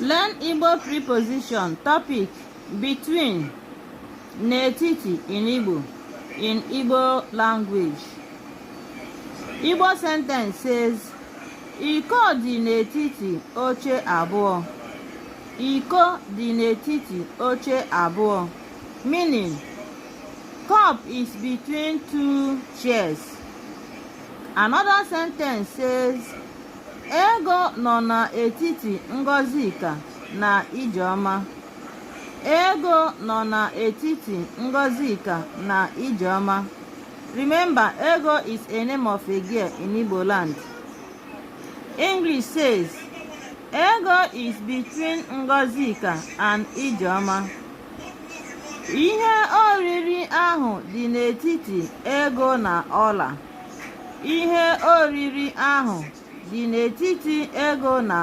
Learn Igbo preposition. Topic: between, n'etiti in Igbo, in Igbo language. Igbo sentence says, "Iko dị n'etiti oche abụọ." Iko dị n'etiti oche abụọ. Meaning, cup is between two chairs. Another sentence says, "Ego nọ n'etiti Ngọzika na Ijeọma." Ego nọ n'etiti Ngọzika na Ijeọma. Remember, Ego is a name of a girl in Igbo land. English says, "Ego is between Ngọzika and Ijeọma." Ihe oriri ahụ dị n'etiti ego na ọla. Ihe oriri ahụ dị n'etiti ego na